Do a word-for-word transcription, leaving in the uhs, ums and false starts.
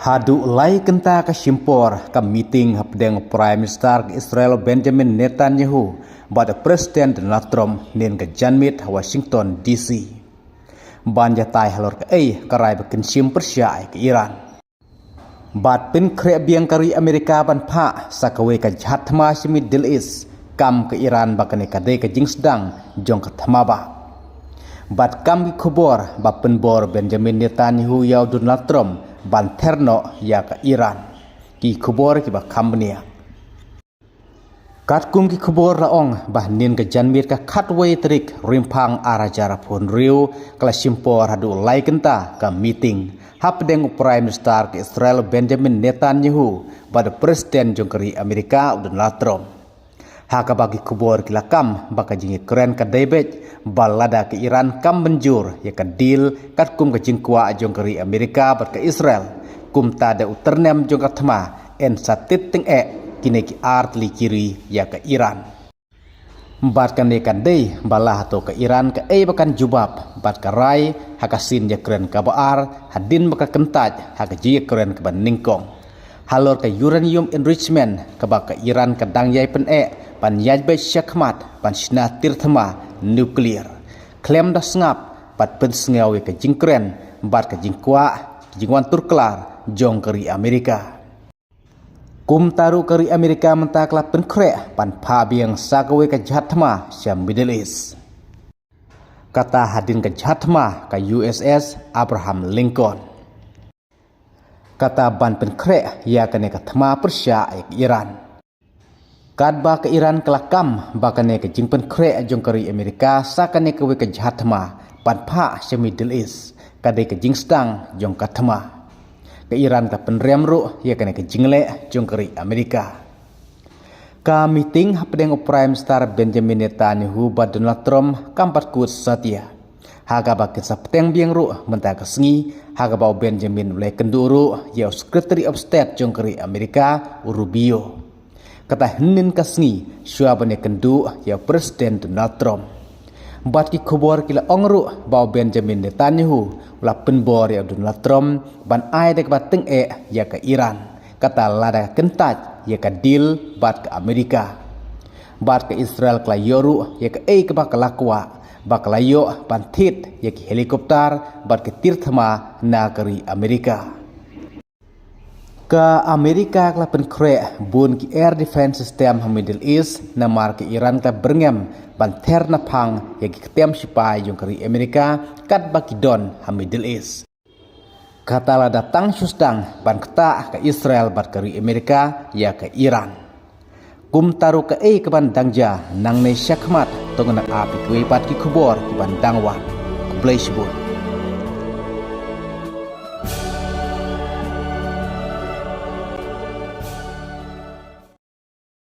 Haduh lai kynta ka shim por ka meeting hapdeng u Prime Minister ka Israel Benjamin Netanyahu bad u President Donald Trump hynnin ka janmiet ha Washington D C, ban jatai halor kaei ka rai ba kin shim pyrshah ïa ka Iran. Bad pynkhreh biang ka ri Amerika ban phah sa kawei ka jhat thma sha Middle East, kam ka Iran ba kane ka dei ka jingsdang jong ka thma bah. Bad kam ki khubor ba pynbor Benjamin Netanyahu ïa u Donald Trump ban ther noh ïa ka Iran. Ki khubor kiba kham bniah. Katkum ki khubor la ong ba hynnin ka janmiet ka khatwei tarik Rymphang ar hajar arphew hynriew, ka la shim por haduh lai kynta ka meeting hapdeng u Prime Minister ka Israel Benjamin Netanyahu bad u President jong ka ri Amerika u Donald Trump. Ha kaba ki khubor ki la kam ba ka jingïakren ka dei beit ba lada ka Iran kam mynjur ïa ka deal katkum ka jingkwah jong ka ri Amerika bad ka Israel, kumta da u tyrnem jong ka thma yn sa tit tyngeh kine ki ar tylli ki ri ïa ka Iran. Bad kane kan dei ba la hato ka Iran kaei ba kan jubab bad ka rai ha ka sien ïakren kaba ar hadien ba ka kyntait ha ka jingïakren kaba nyngkong halor ka uranium enrichment kaba ka Iran ka dang ïai pyneh ban ïaid beit shakhmat ban shna tir thma nuclear khlem da sngap bad pynsngew ïa ka jingkren bad ka jingkwah, ka jingwan tur klar jong ka ri Amerika. Kumta ruh ka ri Amerika mynta ka la pynkhreh ban phah biang sa kawei ka jhat thma sha Middle East, kata hadien ka jhat thma ka U S S Abraham Lincoln, kata ban pynkhreh ïa kane ka thma pyrshah ïa ka Iran. Katba ka Iran ka la kam ba kane ka jingpynkhreh jong ka ri Amerika sa kane kawei ka jhat thma ban phah sha Middle East ka dei ka jingsdang jong ka thma. Ka Iran ka pynrem ruh ïa kane ka jingleh jong ka ri Amerika. Ka meeting hapdeng u Prime Minister Benjamin Netanyahu bad Donald Trump kam pat kut satia. Ha kaba kin sa bteng biang ruh mynta ka sngi ha kaba u Benjamin u la ïakynduh ruh ïa u Secretary of State jong ka ri Amerika u Rubio. Kata hynnin ka sngi shuwa ban ïakynduh ïa u President Donald Trump. Bad ki khubor ki la ong ruh ba u Benjamin Netanyahu u la pynbor ïa u Donald Trump ban ai da kaba tyngeh ïa ka Iran, kata lada ka kyntait ïa ka deal bad ka Amerika. Bad ka Israel ka la ïoh ruh ïa kaei kaba ka la kwah ba ka la ïoh ban thied ïa ki helicopter bad ki tir thma na ka ri Amerika. Ka Amerika ka la pynkhreh bun ki air defense system ha Middle East namar ka Iran ka la byrngem ban ther naphang ïa ki kyntem shipai jong ka ri Amerika katba ki don ha Middle East. Kata lada tang shu sdang ban ktah ka Israel bad ka ri Amerika ïa ka Iran. Kumta ruh kaei kaban dang jia nangne shakhmat to ngin ap ïa kiwei pat ki khubor kiban dang wan. Khublei shibun.